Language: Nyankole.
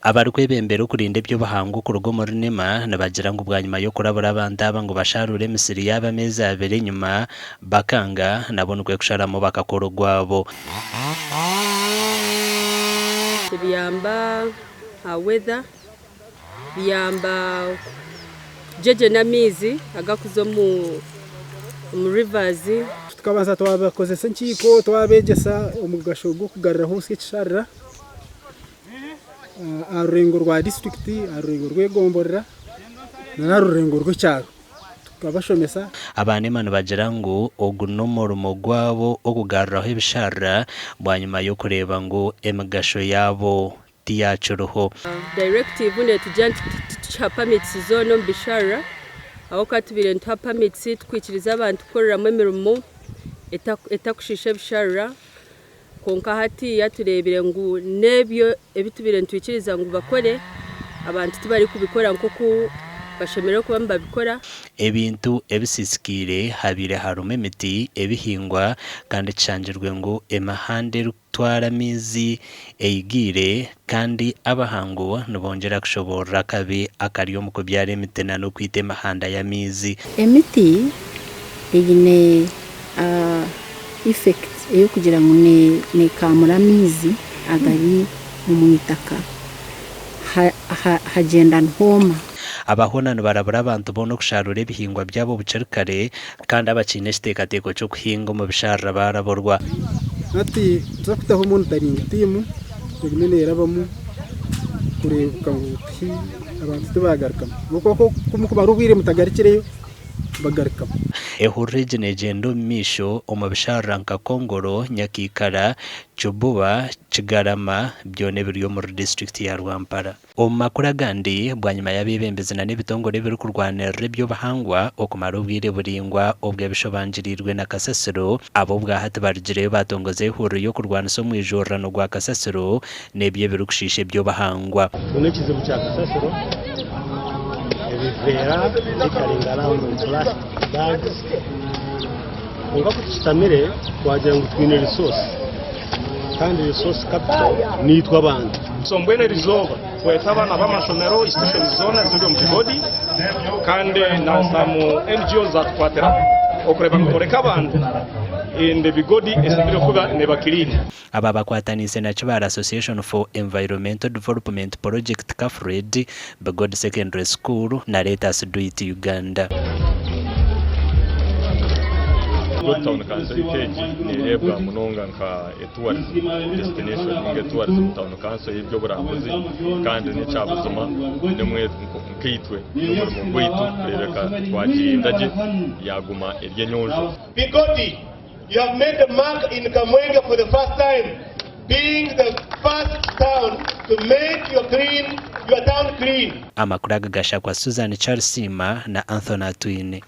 Abarikwebembera okurinda eby'obuhangwa okuruga omuri NEMA nibagira ngu bwanyima y'okurabura abantu aba ngu basharuure emisiri yaabo ameezi abiri enyima bakanga nabo nikwo kusharamu bakakora ogwabo. Nibiyamba aha weather, biyamba kugyegyena amaizi agakuza omu rivers. Tukabanza twabakozesa enkiiko twabeegyesa omugasho gw'okugaruraho busya ekisharara. Aha rurengo rwa disiturikiti, aha rurengo rw'egomborora n'aha rurengo rw'ekyaro tukabashomesa. Aba NEMA nibagira ngu ogu n'omurimo gwabo okugaruraho ebisharara bwanyima y'okureeba ngu emigasho yaabo tiyakiriho. Directive netugira nti titukiha permits zoona omu bisharara ahabw'okuba tubaire nituha permits tukwikiriza abantu kukoreramu emirimo etakushiisha ebisharara. Kwonka hatiiya tureebire ngu n'ebyo ebi tubaire nitwikiriza ngu bakore, abantu tibarikubikora nk'oku bashemereire kuba nibabikora. Ebintu ebisiisikaire habaire harimu emiti, ebihingwa kandi kishangirwe ngu emihanda erikutwara amaizi eigiire kandi abahangu nibongyera kushoboorora akabi akari omu kubyara emiti n'okwita emihanda y'amaizi. Emiti eine effect ey'okugira ngu nekamura amaizi agari omu itaka hagyenda nihooma. Aba hoona nibarabura abantu boona okusharuura ebihingwa byabo bukiri kare kandi abakiine ekiteekateeko ky'okuhinga omu bisharara baaraburwa. Hati nituza kutaho monitoring team egume neerabamu kureebeka ngu abantu tibaagarukamu ahabw'okuba ku murikumara obwire mutagarukireyo bagarukamu. Ehururu egi negyenda omu maisho omu bisharara nka Kongoro, Nyakiikara, Kibuba, Kigarama byona ebiri omuri disiturikiti ya Rwampara. Omu makuru agandi, bwanyima y'abeebembezi na n'ebitongore ebirikurwanirira eby'obuhangwa okumara obwire buraingwa obwo ebishobangiriirwe na kasasiro, aba obwahati barugireyo baatongoza ehururu y'okurwanisa omwijurirano gwa kasasiro n'ebyo ebirikushiisha eby'obuhangwa. Twine ekizibu kya kasasiro, ebiveera littering around on plastic bags kwonka ku tushutamire twagira ngu twine resource kandi resource capital niitwe abantu. So mbwenu erizooba tweta abaana b'amashomero institutions zoona eziri omu Bigodi kandi na some NGOs zatukwatira okureba ngu tworeka abantu ende Bigodi esemeriire kuba neba clean. Aba bakwataniise na Kibaale Association for Environmental Development Project, Cafred, Bigodi Secondary School na Let Us Do It Uganda. Bigodi Town Council yaitu egi nereebwa munonga nka e tourism destination ninga e tourism town council ey'eby'oburambuzi kandi n'ekyabuzima nimwe nkaitwe n'omurimo gwaitu kureebeka twagirinda gye yaguma eri enyonjo. Bigodi You have made a mark in Kamwenge for the first time, being the first town to make your clean, your town clean. Amakuru aga gashakwa Susan Charisiima na Anthony Atwine.